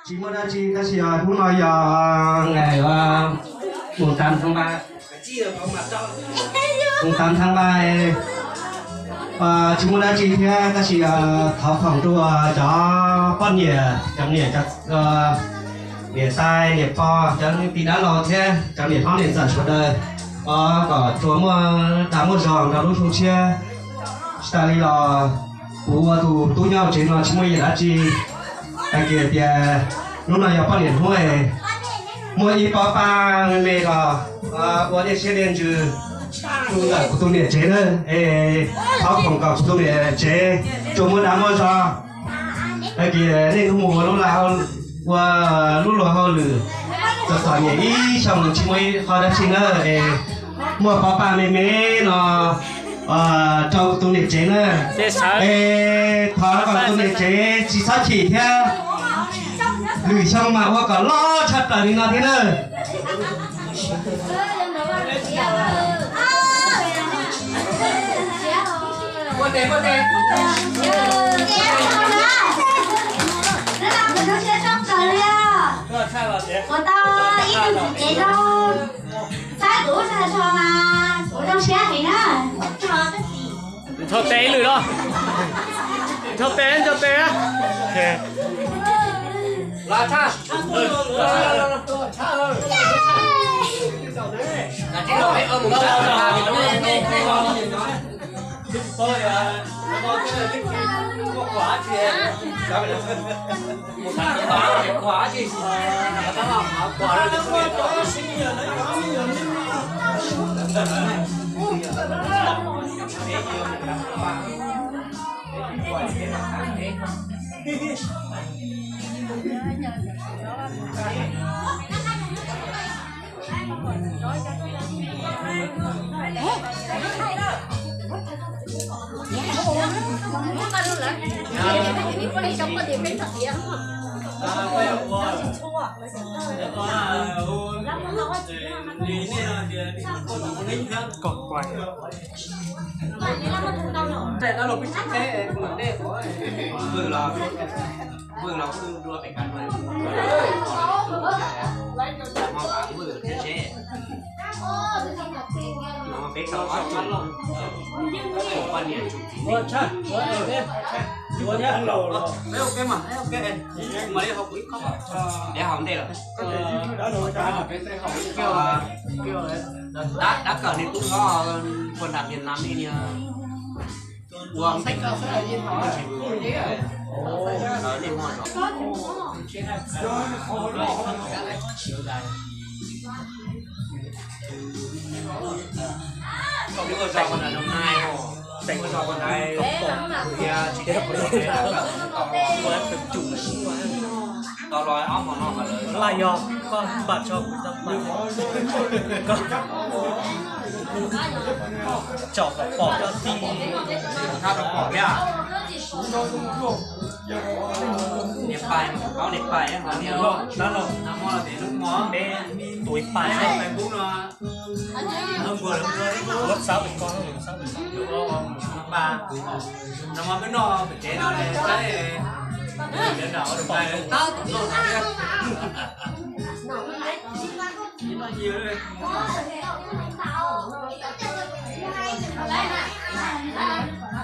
Tsis muaj dab tsi tab sis hnub no yog ngày mùng tám tháng ba, mùng tám tháng ba, tsis muaj dab tsi thiab tab sis thov foom rau cov poj niam, cov niam, cov niam tais niam pog, cov tij dab laug thiab cov niam hlob niam ntxawm sawv daws, kom tsuas muaj dag muaj zog rau lub xyoo tshiab. Tsis tas li los kuv ua tus tub nyob tsev no tsis muaj ib yam dab tsi, hais kiag tias hnub no yog poj niam hnub, muaj ib pob paj me me los ua dej siab dej ntsws rau ntawm kuv tus niam tsev na, es thov foom kom kuv tus niam tsev tsuas muaj dag muaj zog. Hais tias nej mus ua lub luag hauj lwm, txom txom nyem ib xyoos tsis muaj ib qho dab tsi na, es muaj pob paj me me no rau kuv tus niam tsev na. Es thov kom tus niam tsev tsis txhob chim thiab, lwm xyoo mas ua kom loj tshaj plaws li no thiab na. Ua tau ib tug txiv tsev zoo, saib kuv ua tso mas kuv zoo siab heev na. Ncho tes ib lwm los. Ncho tes, ncho tes. Vwm los, vwm los kuj dua pem kas no, ho vwm thiab seb. No peb tau ob tug, poj niam tsum txiv neej. Peb ua ke mas, peb ua ke, mam li haus kuv ib khob, peb haus ntej lawm. Dab kawm niag tub hlob puag nram Vietnam ne, niag ua ntej, ua ntej, nej muaj zog. Ua zog ua nais, ua zog ua nais, tsis tau los ob hmo no. Laj yog koj npam tso kuv tau npam, koj tsom kom pom koj tij. Niam pais, paub niam pais, niam loj, nab loj, nab loj, peb tus ib pais, peb pub no, lub xab pem ko, lub xab pem ko, no mas peb noj pem tsev no saib, pom tab tom noj no.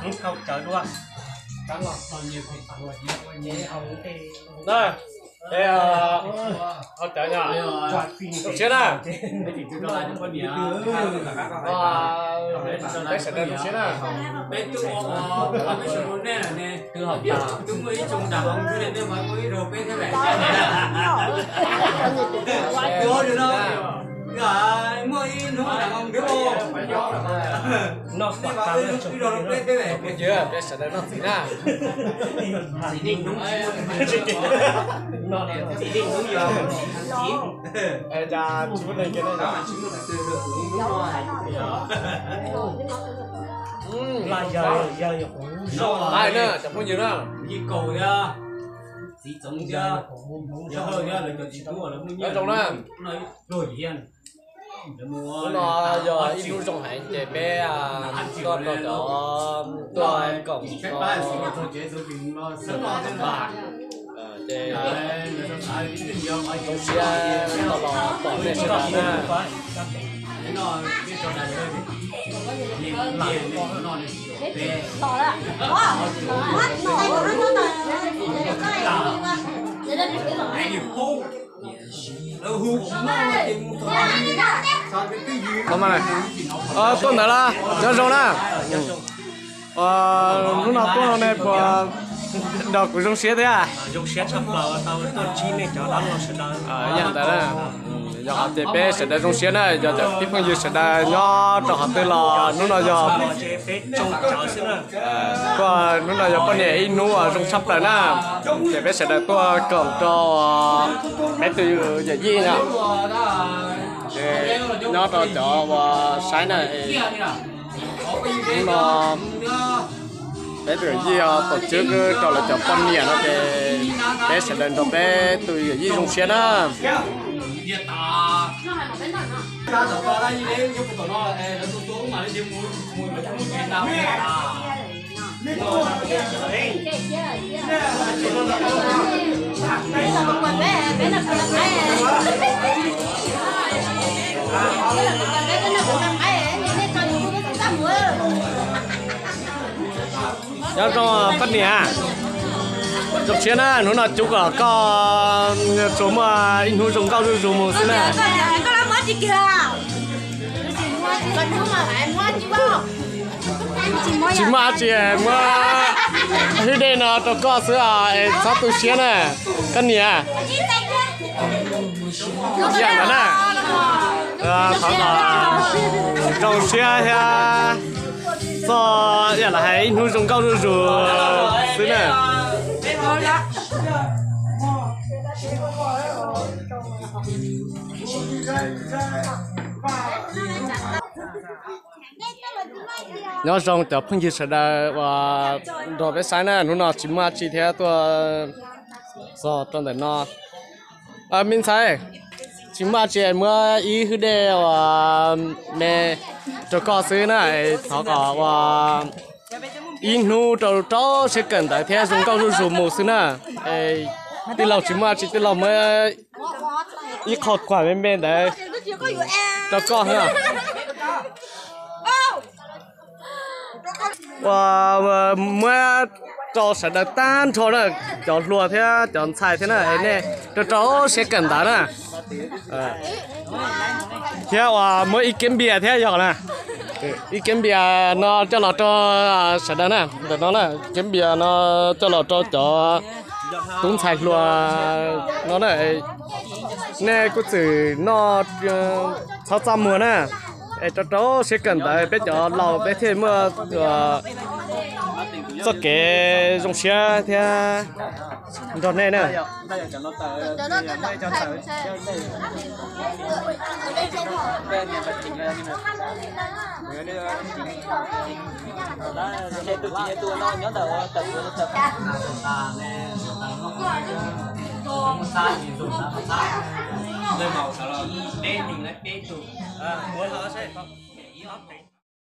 Ib thau cawv dua. Zoo siab na. Peb sawv daws zoo siab na. Twb muaj ib hnub noj peb sawv daws noj txiv na. Txiv neej hnub yog txiv. Cas tsis muaj neeg kiag ne. Laj yawg, yawg yog qhov hmoob zoo na, cov phooj ywg na. Yij Kaus thiab, txiv Txoov thiab, yawg Hawj thiab lawv cov txiv tub lawv muaj nyiaj zoo na. Pluag yig. Hnub no yog ib hnub zoo heev ces peb tuaj rau cov tuaj koom no. Ces zoo siab tau los pom nej sawv daws na. Tuaj ntawd los nyob zoo na. Hnub no tuaj no ne puas nrog kuv zoo siab thiab? Zoo siab tshaj plaws tau tuaj ntsib nej cov dab laug sawv daws. Yog ntawd na, yog hais tias peb sawv daws zoo siab na, yog cov tib phooj ywg sawv daws nyob rau qhov twg los hnub no yog tuaj, hnub no yog poj niam ib hnub uas zoo tshaj plaws na, ces peb sawv daws tuaj koom rau peb tus yawm yij no. Ces nyob rau cov uas saib na, hnub no peb tus yawm yij os, tom tswb rau lawv cov poj niam no ces peb sawv daws nrog peb tus yawm yij zoo siab na. Nyob zoo poj niam, zoo siab na, hnub no cub kom koj tsuas muaj ib hnub zoo nkauj zuj zus mus xwb na. Tsis muaj dab tsi, muab hwj dej no rau koj xwb os, es txhob tu siab na koj niam. Zoo siab ntawd na, thov kom zoo siab thiab txoj, yam los hais ib hnub zoo nkauj zuj zus xwb na. Nyob zoo cov phooj ywg sawv daws uas nrog peb saib na, hnub no tsis muaj dab tsi thiab tuaj txog rau ntawm no. Me ntxhais, tsis muaj dab tsi, muab ib hwj dej uas me rau koj xwb na, thov kom uas ib hnub rau rau siab kawm ntawv thiab zoo nkauj zuj zus mus xwb na. Tij laug tsis muaj dab tsi, tij laug muab ib qho kuam me me ntawd rau koj xwb. Uas muab rau sawv daws tag nrho na, cov hluas thiab cov ntxhais thiab na, nej rau rau siab kawm ntawv na. Thiab uas muab ib kiab npias thiab yog na, ib kiab npias no coj los rau sawv daws na, ntawm no na, kiab npias no coj los rau cov tub ntxhais hluas no na. Nej kuj txwm noj txhob txaj muag na, es rau rau siab kawm ntawv, peb cov laus peb thiaj muaj txoj kev zoo siab thiab nrog nej na.